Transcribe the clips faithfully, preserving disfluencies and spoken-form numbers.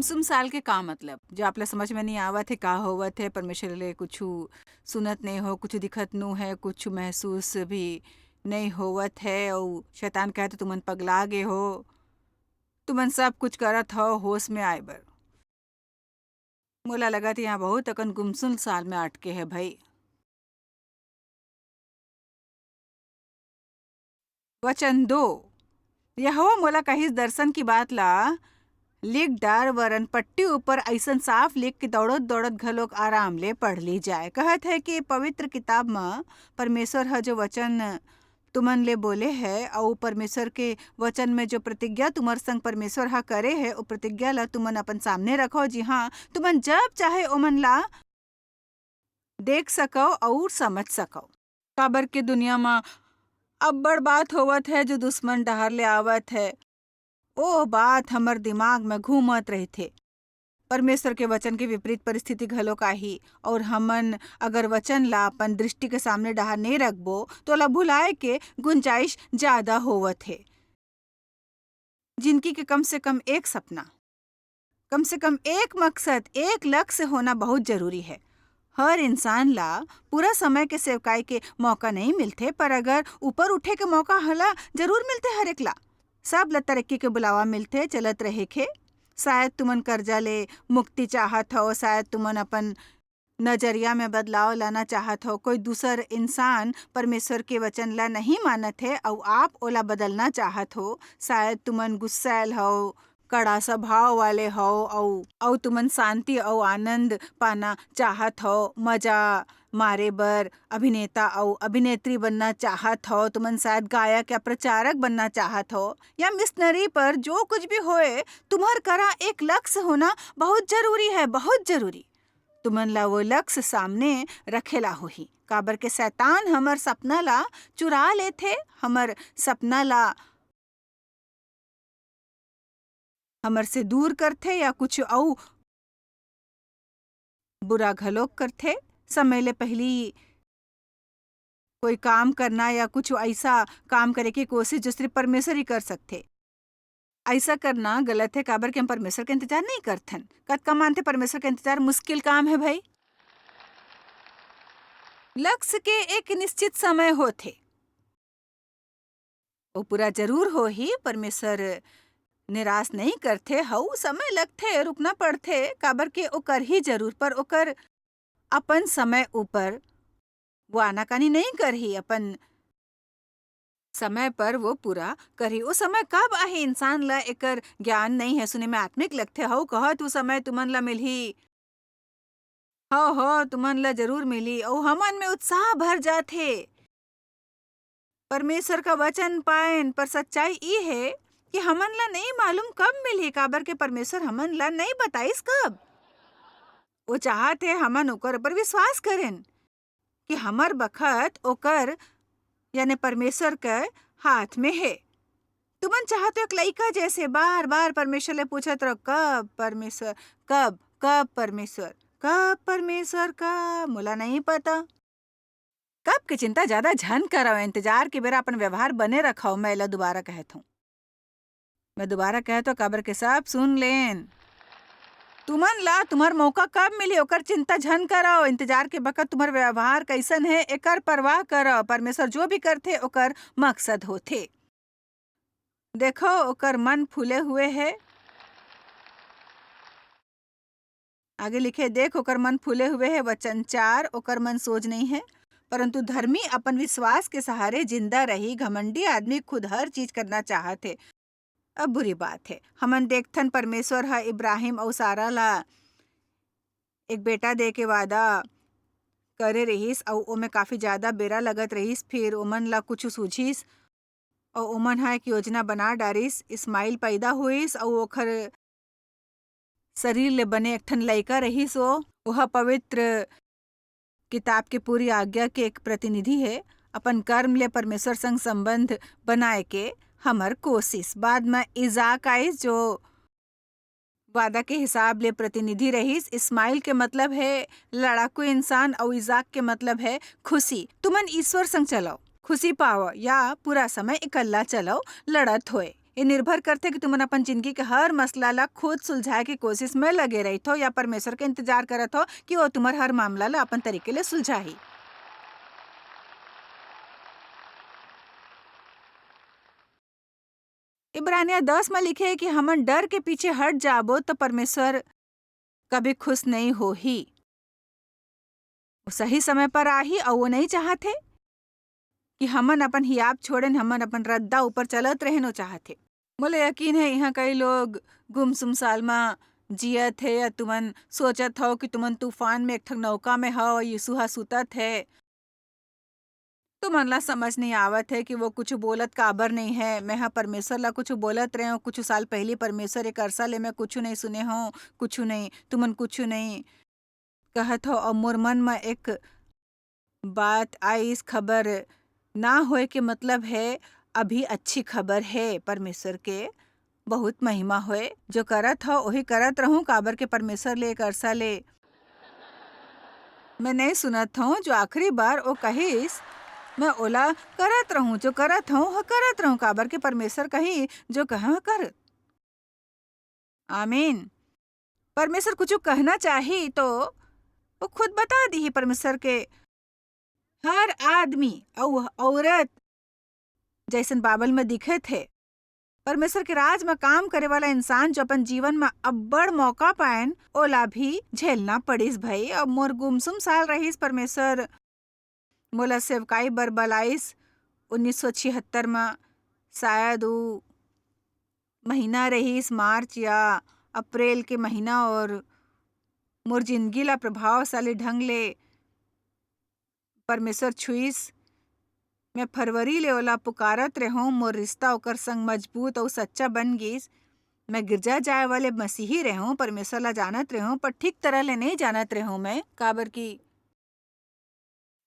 गुमसुम साल के का मतलब? जो आप ला समझ में नहीं आवत हे, का होवत हे, परमेश्वर ले कुछु सुनत नहीं हो, कुछु दिखत नो है, कुछु महसूस भी नहीं होवत है, अउ शैतान कहे तो तुमन पगला गे हो, तुमन सब कुछ करत हो होश में आए बर। मोला लगत हे, यहाँ बहुत अकन गुमसुम साल में अटके है भाई। वचन दो, यहोवा मोला कहिस, "दर्शन की बात ला लिख डार, वरन पट्टी ऊपर अइसन साफ लिख कि दौड़त-दौड़त घलोक आराम ले पढ़ ली जाए।" कहत है कि पवित्र किताब म परमेश्वर ह जो वचन तुमन ले बोले है, अउ परमेश्वर के वचन में जो प्रतिज्ञा तुम्हर संग परमेश्वर ह करे है, ओ प्रतिज्ञा ला तुमन अपन सामने रखो, जी हाँ, तुमन जब चाहे ओमन ला देख सकव अउ समझ सकव। काबर के दुनिया म अब्बड़ बात होवत है, जो दुश्मन डहार ले आवत है। ओ बात हमर दिमाग में घूमत रहिथे। परमेश्वर के वचन के विपरीत परिस्थिति घलोक आही, अउ हमन अगर वचन ला अपन दृष्टि के सामने डहार नहीं रखबो, तो ओला भुलाए के गुंजाइश ज्यादा होवत हे। जिंदगी के कम से कम एक सपना, कम से कम एक मकसद, एक लक्ष्य होना बहुत जरूरी है। हर इंसान ला पूरा समय के सेवकाई के मौका नहीं मिलथे, पर अगर ऊपर उठे के मौका हला जरूर मिलथे हर एक ला। सब ला तरक्की के बुलावा मिलथे, चलत रहे के। शायद तुमन कर्जा ले मुक्ति चाहत हो, शायद तुमन अपन नजरिया में बदलाव लाना चाहत हो, कोई दूसर इंसान परमेश्वर के वचन ला नहीं मानत हे अउ आप ओला बदलना चाहत हो, शायद तुमन गुस्सैल हो, कड़ा स्वभाव वाले हो, अउ, अउ तुमन शांति अउ आनंद पाना चाहत हो, मजा मारे बर अभिनेता अउ अभिनेत्री बनना चाहत हो, तुमन शायद गायक या प्रचारक बनना चाहत हो, या मिशनरी पर जो कुछ भी होए, तुम्हर करा एक लक्ष्य होना बहुत जरूरी है, बहुत जरूरी। तुमन ला वो लक्ष्य सामने रखेला होही, काबर के शैतान हमर सपना ला चुरा लेथे, हमर सपना ला हमर से दूर करथे या कुछ अउ बुरा घलोक करथे। समय ले पहिली कोई काम करना या कुछ ऐसा काम करे के कोशिश जो सिर्फ परमेश्वर ही कर सकथे। ऐसा करना गलत है, काबर के हम परमेश्वर के इंतजार नहीं करथन। कतका मानथे परमेश्वर के इंतजार मुश्किल काम है भाई। लक्ष्य के एक निश्चित समय होथे, वो पूरा जरूर होही। परमेश्वर निराश नहीं करथे, हऊ समय लगथे, रुकना पड़थे, काबर के ओकर ही जरूर, पर ओकर अपन समय ऊपर वो आनाकानी नहीं करही, अपन समय पर वो पूरा करही। वो समय कब आही, इंसान ला एकर ज्ञान नहीं है। सुने में आत्मिक लगथे, हऊ कहत वो समय तुमन ला मिलही। हो, हो, तुमन ला जरूर मिलही। अऊ हमन में उत्साह भर जाथे। परमेश्वर का वचन पाएन, पर सच्चाई ई है कि हमन ला नहीं मालूम कब मिलही, काबर के परमेश्वर हमन ला नहीं बताइस कब। वो चाहत है हमन ओकर ऊपर विश्वास करेन कि हमर बखत ओकर, यानी परमेश्वर के हाथ में है। तुमन चाहत हो एक लइका जैसे बार-बार परमेश्वर ले पूछत रहो, "कब परमेश्वर, कब, कब परमेश्वर, कब परमेश्वर का?" मोला नहीं पता। कब के चिंता ज्यादा झन करव, इंतजार के बेरा अपन व्यवहार बने रखव, मैं एला दोबारा कहत हूँ। मैं दोबारा कहत हूँ, काबर के सब सुन लेन। तुमन ला तुम्हर मौका कब मिली, ओकर चिंता झन करव। इंतजार के बखत तुम्हर व्यवहार कैसन है, एकर परवाह करव। परमेश्वर जो भी करथे, ओकर मकसद होथे। देखो, ओकर मन फूले हुए है। आगे लिखे, "देख, ओकर मन फूले हुए है।" वचन चार, "ओकर मन सोझ नहीं है, परंतु धर्मी अपन विश्वास के सहारे जिंदा रही। घमंडी आदमी खुद हर चीज करना चाहत है।" अब बुरी बात है, हमन देखथन, परमेश्वर ह इब्राहिम अउ सारा ला एक बेटा दे के वादा करे रहिस, अउ ओमे काफी ज्यादा बेरा लगत रहिस, फिर ओमन ला कुछ सूझिस, अउ ओमन ह एक योजना बना डारिस। इस्माइल पैदा होइस, अउ ओखर शरीर ले बने एक ठन लइका रहिस। ओ, ओह पवित्र किताब के पूरी आज्ञा के एक प्रतिनिधि हे। अपन कर्म ले परमेश्वर संग संबंध बनाए के हमर कोशिश। बाद म इजाक आइस, जो वादा के हिसाब ले प्रतिनिधि रहिस। इस्माइल के मतलब हे लड़ाकू इंसान, अउ इजाक के मतलब हे खुशी। तुमन ईश्वर संग चलव, खुशी पावव, या पूरा समय इकल्ला चलव, लड़त होए। ये निर्भर करथे कि तुमन अपन जिंदगी के हर मसला ला खुद सुलझाए के कोशिश में लगे रहिथो या परमेश्वर के इंतजार करत हो कि वो तुम्हर हर मामला ला अपन तरीके ले सुलझाही। इब्रानिया दस में लिखे हे कि हमन डर के पीछे हट जाबो, तो परमेश्वर कभी खुश नहीं होही। वो सही समय पर आही, अउ वो नहीं चाहत हे कि हमन अपन हियाब छोड़ेन, हमन अपन रद्दा ऊपर चलत रहेन, वो चाहत हे। मोला यकीन हे, यहाँ कई लोग गुमसुम साल मा जियत हे, या तुमन सोचत हव कि तुमन तूफान में एक ठक नौका में हव, यीशु हा सुतत हे। तुमन ला समझ नहीं आवत हे कि वो कुछ बोलत काबर नहीं हे। मैं हा परमेश्वर ला कुछ बोलत रहे हूँ। कुछ साल पहली परमेश्वर एक अरसा ले मैं कुछ नहीं सुने हूँ, कुछ नहीं, तुमन कुछ नहीं कहत हो। और मोर मन में एक बात आइस, खबर ना होए के मतलब हे, अभी अच्छी खबर हे। परमेश्वर के बहुत महिमा होए। जो करत हो, वही करत रहूं, काबर के परमेश्वर ले एक अरसा ले मैं नहीं सुनत हूँ। जो आखिरी बार वो कहिस, मैं ओला करत रहूं, जो करत हूँ, वो करत रहूं, काबर के परमेश्वर कही, जो कहा कर। आमीन। परमेश्वर कुछ कहना चाही, तो वो खुद बता दी परमेश्वर के। हर आदमी अउ औरत जैसन बाइबल में दिखत हे। परमेश्वर के राज में काम करे वाला इंसान जो अपन जीवन में अब्बड़ मौका पाएन, ओला भी झेलना पड़िस भई। अब मोर गुमसुम साल रहिस, परमेश्वर मोला सेवकाई बर बलाइस उन्नीस सौ छिहत्तर में। शायद उ महीना रहिस मार्च या अप्रैल के महीना, और मोर जिंदगी ला प्रभावशाली ढंग ले परमेश्वर छुइस। मैं फरवरी ले ओला पुकारत रेहों, मोर रिश्ता ओकर संग मजबूत अउ सच्चा बन गिस। मैं गिरजा जाए वाले मसीही रेहों, परमेश्वर ला जानत रेहों, पर ठीक तरह ले नहीं जानत रेहों मैं, काबर कि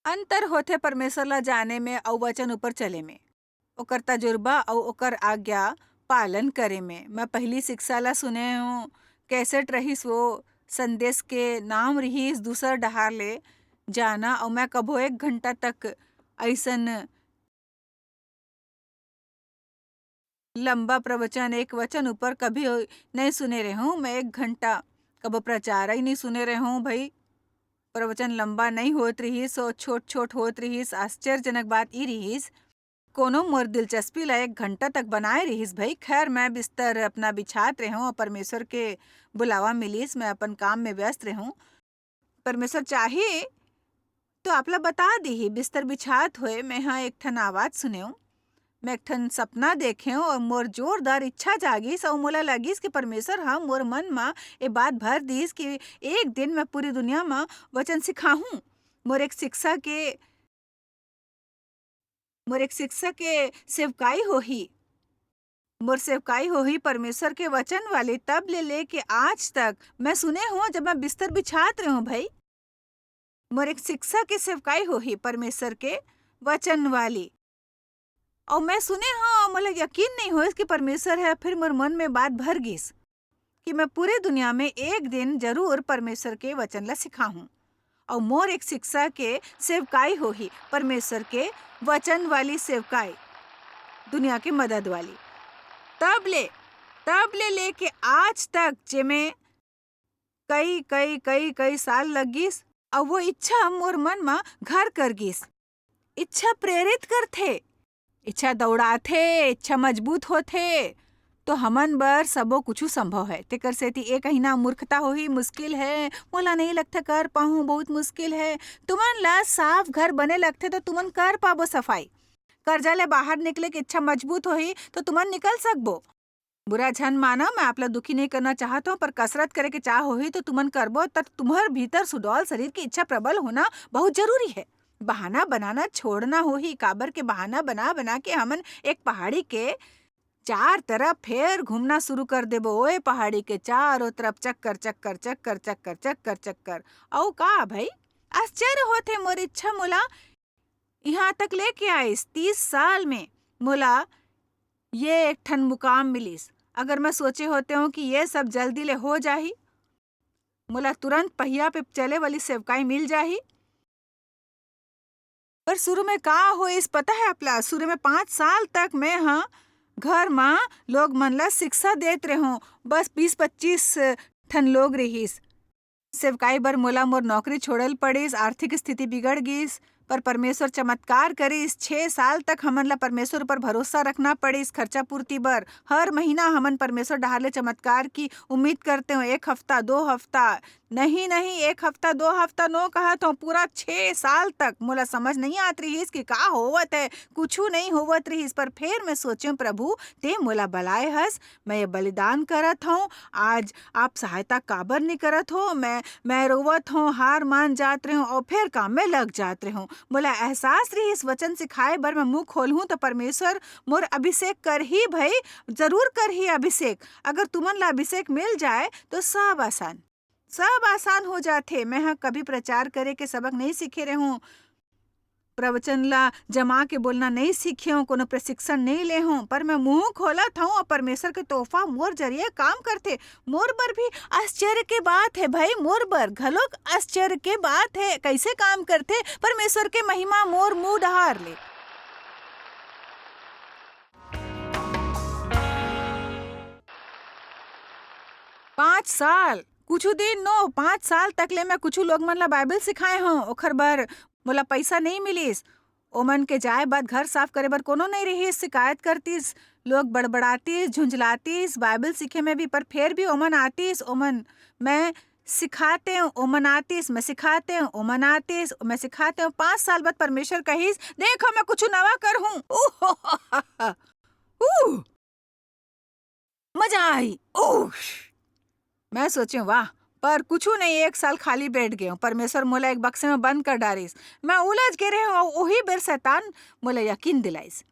अंतर होथे परमेश्वर ला जाने में अउ वचन ऊपर चले में, ओकर तजुर्बा अउ ओकर आज्ञा पालन करे में। मैं पहली शिक्षा ला सुने हूँ, कैसेट रहिस वो संदेश के नाम रहिस दूसर डहार ले जाना, अउ मैं कभो एक घंटा तक अइसन लंबा प्रवचन, एक वचन ऊपर कभी नहीं सुने रेहों। मैं एक घंटा कभो प्रचार ही नहीं सुने रेहों भई। प्रवचन लंबा नहीं होत रहिस, अउ छोट-छोट होत रहिस। आश्चर्यजनक बात ई रहिस, कोनो मोर दिलचस्पी ला एक घंटा तक बनाए रहिस भई। खैर, मैं बिस्तर अपना बिछात रेहों अउ परमेश्वर के बुलावा मिलिस, मैं अपन काम में व्यस्त रेहों। परमेश्वर चाही तो आप ला बता दिही। बिस्तर बिछात होए मैं हा एक ठन आवाज सुनेव, मैं एक ठन सपना देखेव अउ मोर जोरदार इच्छा जागिस अउ मोला लगिस कि परमेश्वर हा मोर मन मा ए बात भर दिस कि एक दिन मैं पूरी दुनिया मा वचन सिखाहूं। मोर एक शिक्षा के, मोर एक शिक्षा के सेवकाई होही। मोर सेवकाई होही परमेश्वर के वचन वाली। तब ले लेके आज तक मैं सुने हूँ, जब मैं बिस्तर बिछात रहे हूँ भई, मोर एक शिक्षा के सेवकाई होही परमेश्वर के वचन वाली। अउ मैं सुने हूँ, मोला यकीन नहीं होइस कि परमेश्वर है। फिर मोर मन में बात भर गिस कि मैं पूरे दुनिया में एक दिन जरूर परमेश्वर के वचन ला सिखाहूँ। अउ मोर एक शिक्षा के सेवकाई होही परमेश्वर के वचन वाली सेवकाई, दुनिया के मदद वाली। तब ले, तब ले लेके आज तक, जेमे कई, कई, कई, कई साल लग गिस, अउ वो इच्छा मोर मन म घर कर गिस। इच्छा प्रेरित करथे, इच्छा दौड़ाथे, इच्छा मजबूत होथे। तो हमन बर सबो कुछु संभव है। तेकर सेती ए कहिना मूर्खता होही, मुश्किल है, मोला नहीं लगता कर पाहूँ, बहुत मुश्किल है। तुमन ला साफ घर बने लगथे तो तुमन कर पाबो सफाई। कर्जा ले बाहर निकले के इच्छा मजबूत होही तो तुमन निकल सकबो। बुरा झन मानव, मैं आप ला दुखी नहीं करना चाहत हूँ, पर कसरत करे के चाह होही तो तुमन करबो, त तुम्हर भीतर सुडौल शरीर की इच्छा प्रबल होना बहुत जरूरी है। बहाना बनाना छोड़ना होही, काबर के बहाना बना बना के हमन एक पहाड़ी के चार तरफ फेर घूमना शुरू कर देबो। ओए पहाड़ी के चारों तरफ चक्कर, चक्कर, चक्कर, चक्कर, चक्कर, चक्कर। अउ का भई, आश्चर्य होथे मोर इच्छा मोला यहाँ तक लेके आइस। तीस साल में मोला ये एक ठन मुकाम मिलिस। अगर मैं सोचे होते हूँ कि ये सब जल्दी ले हो जाही, मोला तुरंत पहिया पे चले वाली सेवकाई मिल जाही। पर शुरू में का होइस पता है आप ला? शुरू में पाँच साल तक मैं ह घर म लोग मन ला शिक्षा देत रेहों, बस बीस पच्चीस ठन लोग रिहिस। सेवकाई बर मोला मोर नौकरी छोड़े ल पड़िस, आर्थिक स्थिति बिगड़ गिस, पर परमेश्वर चमत्कार करिस। छह साल तक हमन ला परमेश्वर ऊपर भरोसा रखना पड़िस खर्चा पूर्ति बर। हर महीना हमन परमेश्वर डहार ले चमत्कार की उम्मीद करते हों, एक हफ्ता, दो हफ्ता, नहीं, नहीं, एक हफ्ता, दो हफ्ता नो कहत हों, पूरा छह साल तक मोला समझ नहीं आत रिहिस कि का होवत है, कुछु नहीं होवत रिहिस। पर फेर मैं सोचें, "प्रभु, तें मोला बलाए हस, मैं ये बलिदान करत हों, आज आप सहायता काबर नहीं करत हो?" मैं, मैं रोवत हों, हार मान जात रेहों अउ फेर काम में लग जात रेहों। मोला एहसास रिहिस, वचन सिखाए बर मैं मुंह खोलहूं त परमेश्वर मोर अभिषेक करही भई, जरूर करही अभिषेक। अगर तुमन ला अभिषेक मिल जाए तो सब आसान, सब आसान हो जाथे। मैं ह कभी प्रचार करे के सबक नहीं सीखे रेहों, प्रवचन ला जमा के बोलना नहीं सीखे हों, कोनो प्रशिक्षण नहीं ले हों, पर मैं मुंह खोलत हों अउ परमेश्वर के तोहफा मोर जरिए काम करथे। मोर बर भी आश्चर्य के बात है भई, मोर बर घलोक आश्चर्य के बात है, कैसे काम करथे परमेश्वर के महिमा मोर मुंह डहार ले। पाँच साल, कुछु दिन नो, पाँच साल तक ले मैं कुछु लोग मन ला बाइबल सिखाए हों, ओखर बर मोला पइसा नइ मिलिस। ओमन के जाए बाद घर साफ करे बर कोनो नइ रिहिस, शिकायत करतिस, लोग बड़बड़ातिस, झुंझलातिस, बाइबल सीखे में भी, पर फेर भी ओमन आतिस, ओमन, मैं सिखातेंव, ओमन आतिस, मैं सिखातेंव, ओमन आतिस, मैं सिखातेंव। पाँच साल बाद परमेश्वर कहिस, "देखो, मैं कुछु नवा करहूँ।" उह, मजा आही। उह! मैं सोचेंव, "वाह, पर कुछु नहीं, एक साल खाली बैठ गेंव। परमेश्वर मोला एक बक्से में बंद कर डारिस।" मैं उलझ गे रहेंव अउ उही बेर शैतान मोला यकीन दिलाइस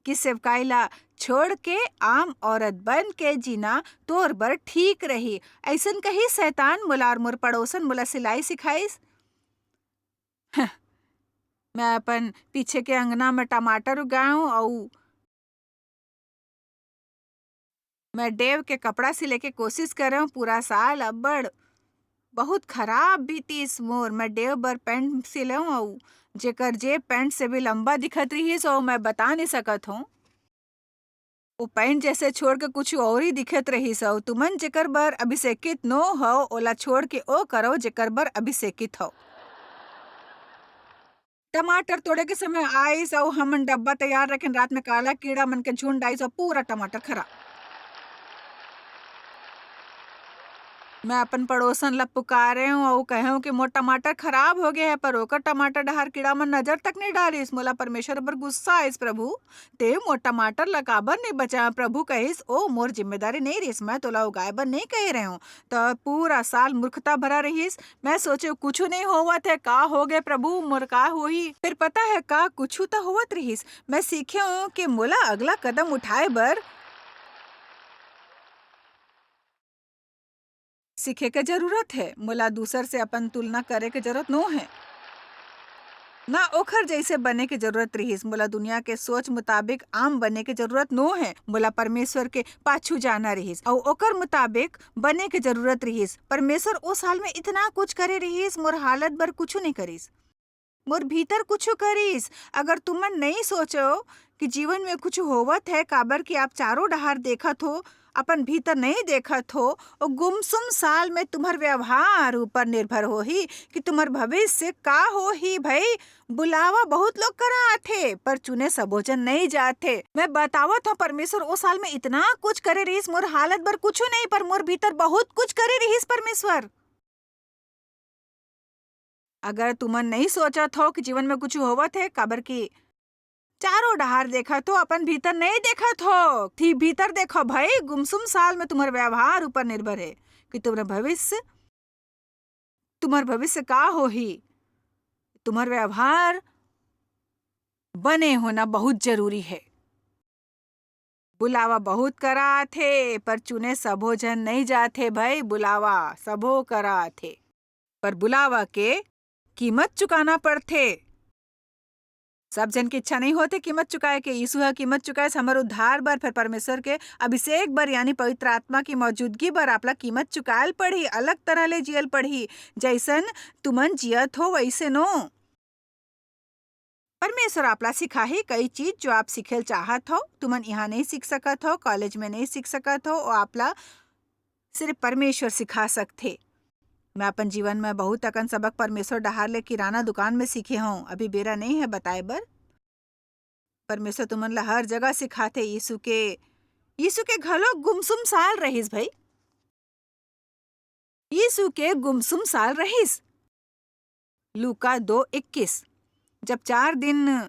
कि सेवकाई ला छोड़ के आम औरत बन के जीना तोर बर ठीक रही। अइसन कही शैतान मोला अउ मोर पड़ोसन मोला सिलाई सिखाइस। हं, मैं अपन पीछे के अंगना में टमाटर उगाएंव अउ मैं डेव के कपड़ा सिले के कोशिश करेंव। पूरा साल अब्बड़ बहुत खराब बीतिस मोर। मैं डेव बर पैंट सिलेंव अउ जेकर जेब पैंट से भी लंबा दिखत रिहिस, अउ मैं बता नहीं सकत हों। वो पैंट जैसे छोड़ के कुछ और ही दिखत रहिस, अउ तुमन जेकर बर अभिषेकित नो हव, ओला छोड़ के ओ करव जेकर बर अभिषेकित हव। टमाटर तोड़े के समय आइस अउ हमन डब्बा तैयार रखेन। रात में काला कीड़ा मन के झुंड आइस अउ पूरा टमाटर खराब। मैं अपन पड़ोसन ला पुकारेंव अउ कहेंव कि मोर टमाटर खराब हो गे हे, पर ओकर टमाटर डहार कीड़ा मन नजर तक नहीं डारिस। मोला परमेश्वर ऊपर गुस्सा आइस, "प्रभु, तें मोर टमाटर ला काबर नहीं बचाए?" प्रभु कहिस, "ओ मोर जिम्मेदारी नहीं रिहिस, मैं तोला उगाए बर नहीं कहे रहेंव।" त पूरा साल मूर्खता भरा रिहिस। मैं सोचेंव, "कुछु नहीं होवत हे, का हो गे प्रभु, मोर का होही?" फिर पता है का, कुछु त होवत रिहिस। मैं सीखेंव कि मोला अगला कदम उठाए बर सीखे के जरूरत हे। मोला दूसर से अपन तुलना करे के जरूरत नो हे, ना ओखर जैसे बने के जरूरत रिहिस। मोला दुनिया के सोच मुताबिक आम बने के जरूरत नो हे। मोला परमेश्वर के पाछू जाना रिहिस अउ ओकर मुताबिक बने के जरूरत रिहिस। परमेश्वर ओ साल में इतना कुछ करे रिहिस, मोर हालत बर कुछु नहीं करिस। मोर भीतर कुछु करिस। अगर तुमन नहीं सोचो कि जीवन में कुछु होवत है, काबर कि आप चारों डहार देखत हो, अपन भीतर नहीं देखत हो, ओ गुमसुम साल में तुम्हर व्यवहार ऊपर निर्भर होही कि तुम्हर भविष्य का होही। भई, बुलावा बहुत लोग करा आथे, पर चुने सबो झन नहीं जाथे। मैं बतावत हूँ, परमेश्वर ओ साल में इतना कुछ करे रहिस, मोर हालत बर कुछु नहीं, पर मोर भीतर बहुत कुछ करे रहिस परमेश्वर। अगर तुमन नहीं सोचत हो कि जीवन में कुछु होवत हे, काबर कि चारों डहार देखत हो, अपन भीतर नहीं देखत हो। थी भीतर देखो भई, गुमसुम साल में तुम्हर व्यवहार ऊपर निर्भर हे कि तुम्हर भविष्य, तुम्हर भविष्य का होही। तुम्हर व्यवहार बने होना बहुत जरूरी हे। बुलावा बहुत करा आथे, पर चुने सबो झन नहीं जाथे भई। बुलावा सबो करा आथे, पर बुलावा के कीमत चुकाना पड़थे। सब झन के इच्छा नहीं होथे कीमत चुकाए के। यीशु ह कीमत चुकाइस हमर उद्धार बर, फिर परमेश्वर के अभिषेक बर, यानी पवित्र आत्मा की मौजूदगी बर आपला कीमत चुकायल पड़ही, अलग तरह ले जियल पड़ही। जैसन तुमन जियत हो, वैसे नो। परमेश्वर आपला सिखाही कई चीज जो आप सीखे ल चाहत हो, तुमन यहाँ नहीं सीख सकत हो, कॉलेज में नहीं सीख सकत हो, और आपला सिर्फ परमेश्वर सिखा सकथे। मैं अपन जीवन में बहुत अकन सबक परमेश्वर डहार ले किराना दुकान में सीखे हूँ। अभी बेरा नहीं है बताए बर। परमेश्वर तुमन ला हर जगह सिखाथे। यीशु के, यीशु के घलो गुमसुम साल रहिस भाई। यीशु के गुमसुम साल रहिस। लूका दो इक्कीस। जब चार दिन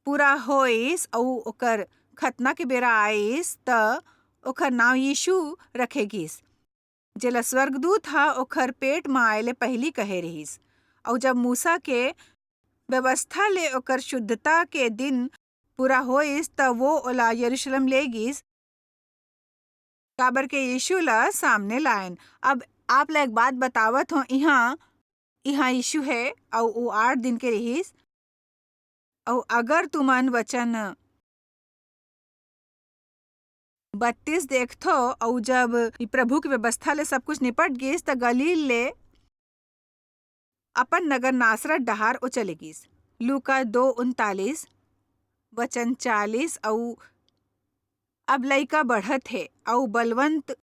पूरा होइस अऊ ओकर खतना के बेरा आइस, त ओकर नांव यीशु रखे गिस, जेला स्वर्गदूत ह ओकर पेट म आए ले पहिली कहे रिहिस। अऊ जब मूसा के व्यवस्था ले ओकर शुद्धता के दिन पूरा होइस, त वो ओला यरूशलेम ले गिस, काबर के यीशु ला सामने लायन। अब आप ला एक बात बतावत हों, इहाँ, इहाँ यीशु है, अऊ वो आठ दिन के रिहिस, अऊ अगर तुमन वचन बत्तीस देखथो, अऊ जब ई प्रभु के व्यवस्था ले सब कुछ निपट गिस, त गलील ले अपन नगर नासरत डहार ओ चले गिस। लूका दो उनतालीस, वचन चालीस, अऊ अब लइका बढ़त हे, अऊ बलवंत,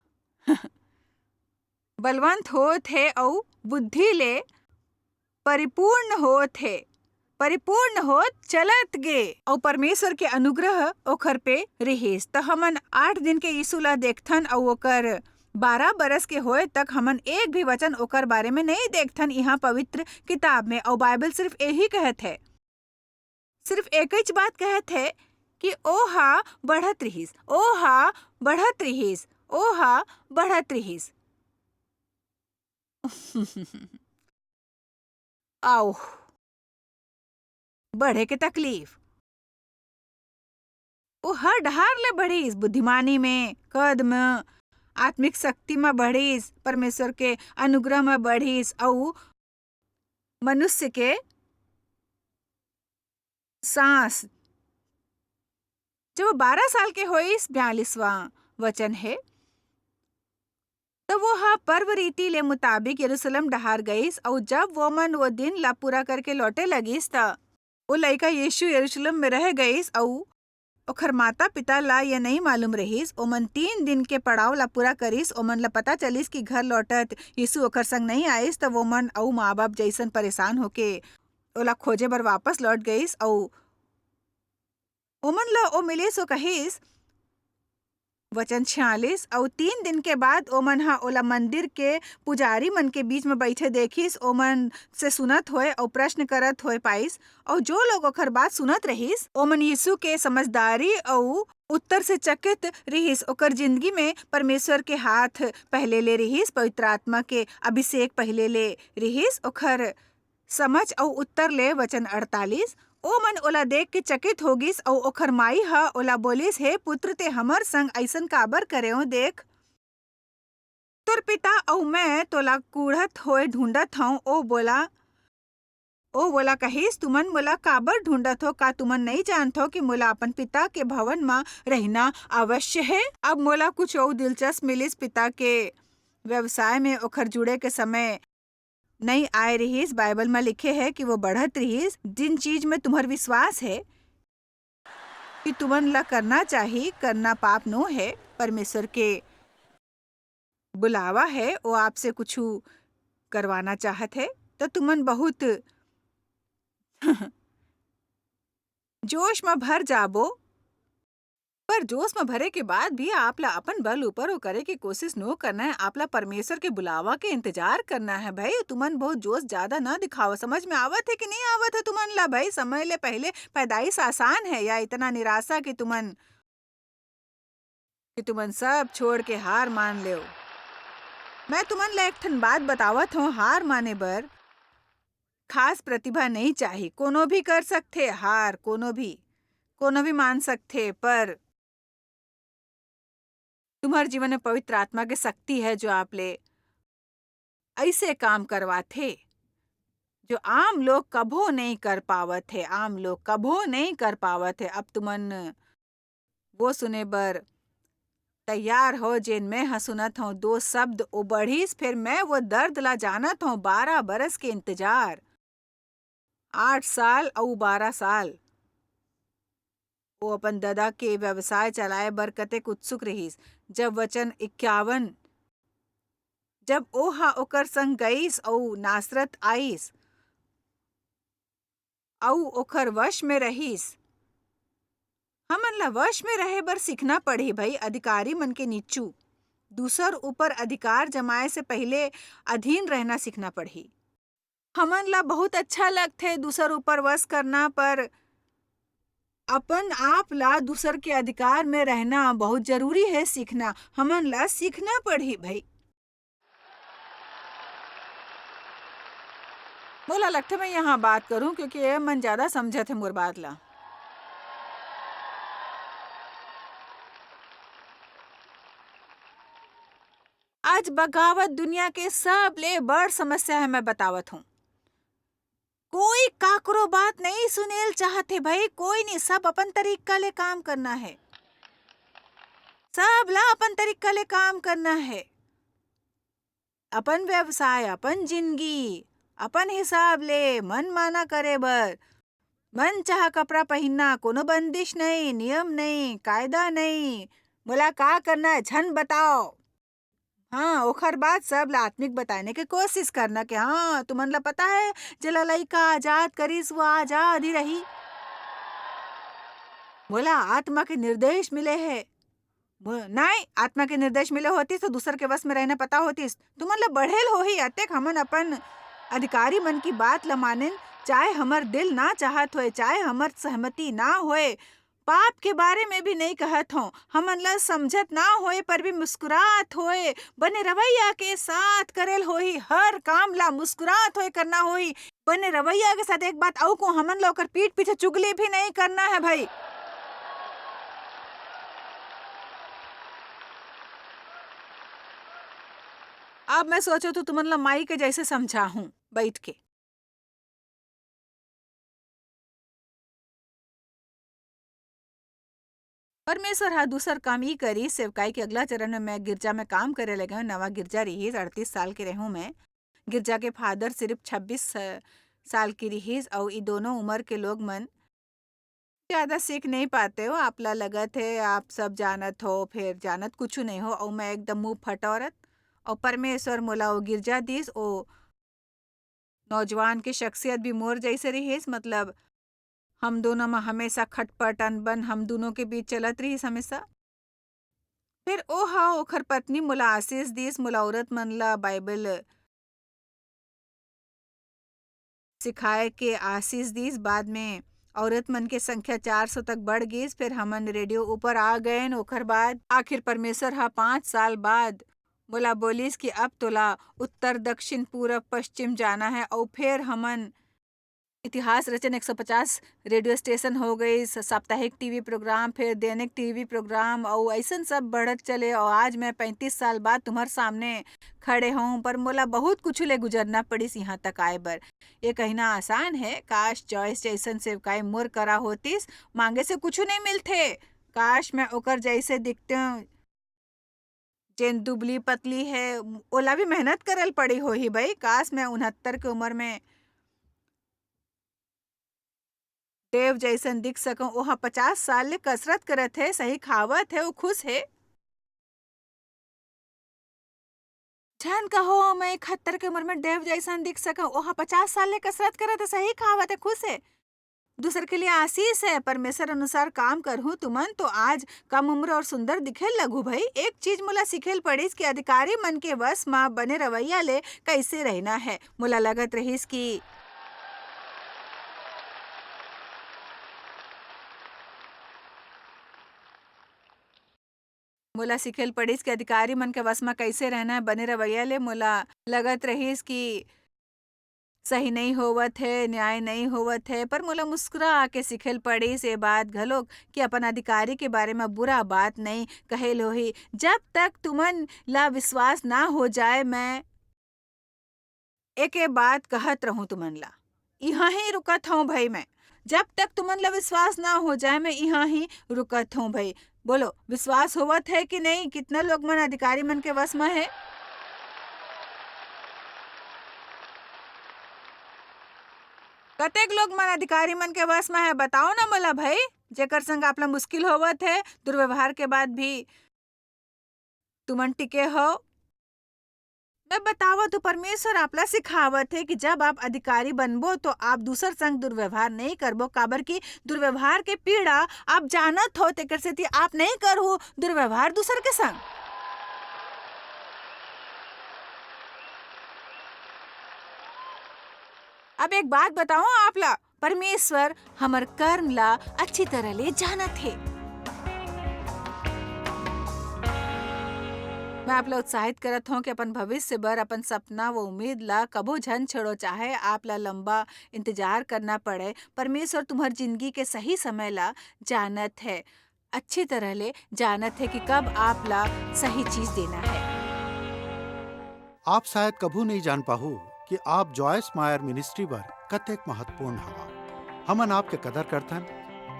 बलवंत होत हे, अऊ बुद्धि ले परिपूर्ण होत हे, परिपूर्ण होत चलत गे, अऊ परमेश्वर के अनुग्रह ओकर पे रिहिस। त हमन आठ दिन के यीशु ला देखथन, अऊ ओकर बारह बरस के होए तक हमन एक भी वचन ओकर बारे में नहीं देखथन इहाँ पवित्र किताब में। अऊ बाइबल सिर्फ यही कहत है, सिर्फ एकच बात कहत है कि ओ हा बढ़त रिहिस, ओ हा बढ़त रिहिस, ओ हा बढ़त रिहिस। आओ, बढ़े के तकलीफ। वो हर डहार ले बढ़िस, बुद्धिमानी में, कद में, आत्मिक शक्ति में बढ़िस, परमेश्वर के अनुग्रह में बढ़िस, अऊ मनुष्य के सांस। जब वो बारह साल के होइस, बयालीसवाँ वचन है, त वो ह पर्व रीति ले मुताबिक यरूशलेम डहार गईस, अऊ जब वो मन वो दिन ला पूरा करके लौटे लगिस, त वो लइका यीशु यरूशलेम में रह गईस, अऊ ओखर माता-पिता ला ये नइं मालूम रहिस। ओमन तीन दिन के पड़ाव ला पूरा करिस। ओमन ला पता चलिस कि घर लौटत यीशु ओखर संग नइं आइस, त वो मन अऊ माँ-बाप जइसन परेशान होके ओला खोजे बर वापस लौट गईस, अऊ ओमन ला ओ मिलिस, ओ कहिस, वचन छियालीस, अऊ तीन दिन के बाद ओमन ह ओला मंदिर के पुजारी मन के बीच में बइठे देखिस, ओमन से सुनत होय अऊ प्रश्न करत होय पाइस, अऊ जो लोग ओकर बात सुनत रहिस, ओमन यीशु के समझदारी अऊ उत्तर से चकित रिहिस। ओकर जिंदगी में परमेश्वर के हाथ पहले ले रिहिस, पवित्र आत्मा के अभिषेक पहले ले रिहिस, ओकर समझ अऊ उत्तर ले। वचन अड़तालीस, ओ मन ओला देख के चकित हो गिस, अऊ ओखर माई ह ओला बोलिस, "हे पुत्र, ते हमर संग अइसन काबर करेव? देख, तोर पिता अऊ मैं तोला कूढ़त होय ढूंढत हंव।" ओ बोला, ओ वोला कहिस, "तुमन मोला काबर ढूंढत हो? का तुमन नइं जानत हो कि मोला अपन पिता के भवन म रहिना अवश्य हे?" अब मोला कुछ अऊ दिलचस्प मिलिस। पिता के व्यवसाय में ओखर जुड़े के समय नइं आय रिहिस। बाइबल म लिखे हे कि वो बढ़त रिहिस। जिन चीज में तुम्हर विश्वास हे कि तुमन ला करना चाही, करना पाप नो हे। परमेश्वर के बुलावा हे, वो आपसे कुछु करवाना चाहत हे, त तुमन बहुत जोश म भर जाबो। पर जोश म भरे के बाद भी आप ला अपन बल ऊपर वो करे के कोशिश नो करना हे। आप ला परमेश्वर के बुलावा के इंतजार करना हे भाई। तुमन बहुत जोश ज्यादा न दिखाओ। समझ में आवत हे कि नइं आवत हे तुमन ला भाई? समय ले पहले पैदाइश आसान हे या इतना निराशा कि तुमन, कि तुमन सब छोड़ के हार मान लेव? मैं तुमन ला एक ठन बात बतावत हंव, हार माने बर खास प्रतिभा नइं चाही। कोनो भी कर सकथे हार, कोनो भी, कोनो भी मान सकथे, पर तुम्हर जीवन में पवित्र आत्मा के शक्ति हे, जो आप ले अइसे काम करवाथे, जो आम लोग कभो नइं कर पावत हे, आम लोग कभो नइं कर पावत हे। अब तुमन वो सुने बर तैयार हो, जेन मैं ह सुनत हंव, दो शब्द ओ बढ़िस, फेर मैं वो दर्द ला जानत हंव, बारह बरस के इंतजार। आठ साल अउ बारह साल। वो अपन ददा के व्यवसाय चलाए बर कतेक उत्सुक रहिस। जब वचन इक्यावन, जब ओहा ओकर संग गईस अउ नासरत आईस, अउ ओखर वश में रहिस। हमन ला वश में रहे बर सीखना पड़ही भई, अधिकारी मन के नीचू। दूसर ऊपर अधिकार जमाए से पहिले अधीन रहना सीखना पड़ही। हमन ला बहुत अच्छा लगथे दूसर ऊपर वश करना, पर अपन आप ला दूसर के अधिकार में रहना बहुत जरूरी है सीखना। हमन ला सीखना पड़ही भई। मोला लगथे मैं यहाँ बात करूँ, क्योंकि ये मन ज्यादा समझत हे मोर बात ला। आज बगावत दुनिया के सबले बड़ समस्या है, मैं बतावत हूँ। कोई काकरो बात नहीं सुनेल चाहत हे भाई, कोई नहीं, सब अपन तरीका ले काम करना है, सब ला अपन तरीका ले काम करना है। अपन व्यवसाय, अपन जिंदगी, अपन हिसाब ले मनमाना करे बर, मन चाह कपड़ा पहिनना, कोनो बंदिश नहीं, नियम नहीं, कायदा नहीं। मोला का करना है, झन बताओ। हाँ, ओखर बाद सब ला आत्मिक बताने के कोशिश करना के, हाँ, तुमन ला पता है, जेला लइका आजाद करिस, वो आजाद ही रही। मोला आत्मा के निर्देश मिले है। मो-, नहीं, आत्मा के निर्देश मिले होतिस तो दूसर के वश में रहना पता होतिस। तुमन ला बढ़ेल होही, अतेक हमन अपन अधिकारी मन की बात ला मानेन, चाहे हमर दिल ना चाहत होए, चाहे हमर सहमति ना होए, पाप के बारे में भी नहीं कहत हों। हमन ला समझत ना होए पर भी मुस्कुरात होए, बने रवैया के साथ करेल होही, हर काम ला मुस्कुरात होए करना होही। बने रवैया के साथ एक बात अऊ को, हमन ला ओकर पीठ पीछे चुगली भी नहीं करना है भाई। अब मैं सोचो तो तुमन ला माई के जैसे समझाहूं बैठ के। परमेश्वर ह दूसर काम ई करिस, सेवकाई के अगला चरण में मैं गिरजा में काम करे लगे हूँ। नवा गिरजा रिहिस, अड़तीस साल के रहूँ मैं। गिरजा के फादर सिर्फ छब्बीस स-, साल की रिहिस, अउ ई दोनों उम्र के लोग मन ज्यादा सीख नहीं पाते हो। आपला लगत है आप सब जानत हो, फिर जानत कुछ नहीं हो, अउ मैं एकदम मुंह फट औरत। अउ परमेश्वर मोला ओ गिरजा दिस, ओ नौजवान के शख्सियत भी मोर जैसे रिहिस, मतलब हम दोनों में हमेशा खटपट अनबन हम दोनों के बीच चलत रिहिस हमेशा। फिर ओ हा ओखर पत्नी मोला आशीष दिस, मोला औरत मन ला बाइबल सिखाए के आशीष दिस। बाद में औरत मन के संख्या चार सौ तक बढ़ गिस। फिर हमन रेडियो ऊपर आ गएन। ओखर बाद आखिर परमेश्वर हा पाँच साल बाद मोला बोलिस कि अब तोला उत्तर, दक्षिण, पूरब, पश्चिम जाना है। अउ फिर हमन इतिहास रचन एक सौ पचास रेडियो स्टेशन हो गइस, साप्ताहिक टीवी प्रोग्राम, फिर दैनिक टीवी प्रोग्राम, अउ अइसन सब बढ़त चले। अउ आज मैं पैंतीस साल बाद तुम्हर सामने खड़े हूँ, पर मोला बहुत कुछ ले गुजरना पड़िस यहाँ तक आए बर। ये कहना आसान है, काश जॉयस जैसन सेवकाई मोर करा होतिस। मांगे से कुछ नहीं मिलथे, काश मैं ओकर जैसे दिखते, जेन दुबली पतली है, ओला भी मेहनत करल पड़ी होही भाई। काश मैं उनहत्तर के उम्र में डेव जैसन दिख सकूं। ओहा पचास साल ले कसरत करत हे, सही खावत हे, वो खुश हे। झन कहो मैं इकहत्तर के उम्र में डेव जैसन दिख सकूं। ओहा पचास साल ले कसरत करत हे, सही खावत हे, खुश हे। दूसर के लिए आशीष है, परमेश्वर अनुसार काम करहूं तुमन तो आज कम उम्र और सुंदर दिखे लगू भाई। एक चीज मोला सीखेल पड़िस कि अधिकारी मन के वश म बने रवैया ले कैसे रहना है। मोला लगत रहिस कि मोला सीखेल पड़िस कि अधिकारी मन के वश म कैसे रहना है। बने रवैया ले मोला लगत रहिस कि सही नहीं होवत हे, न्याय नहीं होवत हे, पर मोला मुस्कुरा आके सीखेल पड़िस ये बात घलोक कि अपन अधिकारी के बारे म बुरा बात नहीं कहेल होही। जब तक तुमन ला विश्वास ना हो जाए, मैं एके बात कहत रहूं तुमन ला, इहां ही रुकत हूं भाई मैं। जब तक तुमन ला विश्वास ना हो जाए, मैं इहां ही रुकत हूं भाई। बोलो, विश्वास होवत है कि नहीं? कितना लोग मन अधिकारी मन के वश में है? कतेक लोग मन अधिकारी मन के वश में है, बताओ ना मोला भाई, जेकर संग आप ला मुश्किल होवत है, दुर्व्यवहार के बाद भी तुमन टिके हो। मैं बतावत हूँ, परमेश्वर आप ला सिखावत है कि जब आप अधिकारी बनबो तो आप दूसर संग दुर्व्यवहार नहीं करबो, काबर कि दुर्व्यवहार के पीड़ा आप जानत हो, तेकर सेती आप नहीं करहु दुर्व्यवहार दूसर के संग। अब एक बात बताओ आप ला, परमेश्वर हमर कर्म ला अच्छी तरह ले जानत हे। मैं आप ला उत्साहित करत हूँ कि अपन भविष्य बर अपन सपना व उम्मीद ला कभू झन छेड़ो, चाहे आप ला लंबा इंतजार करना पड़े। परमेश्वर तुम्हर जिंदगी के सही समय ला जानत है, अच्छी तरह ले जानत है कि कब आप ला सही चीज देना है। आप शायद कभू नहीं जान पाहू कि आप जॉयस मायर मिनिस्ट्री बर कतेक महत्वपूर्ण हवा। हमन आपके कदर करथन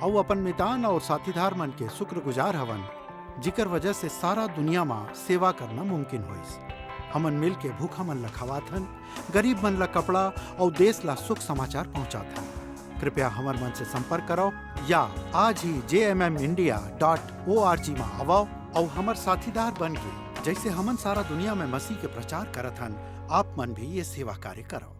अउ अपन मितान और साथीदार मन के शुक्रगुजार हवन, जिकर वजह से सारा दुनिया मा सेवा करना मुमकिन होइस। हमन मिल के भूखा मन ला खवाथन, गरीब मन ला कपड़ा अउ देश ला सुख समाचार पहुंचाथन। कृपया हमर मन से संपर्क करो या आज ही जे M M India dot O R G मा आवो अउ हमर साथीदार बन के, जैसे हमन सारा दुनिया में मसीह के प्रचार करत हन, आप मन भी ये सेवा कार्य करो।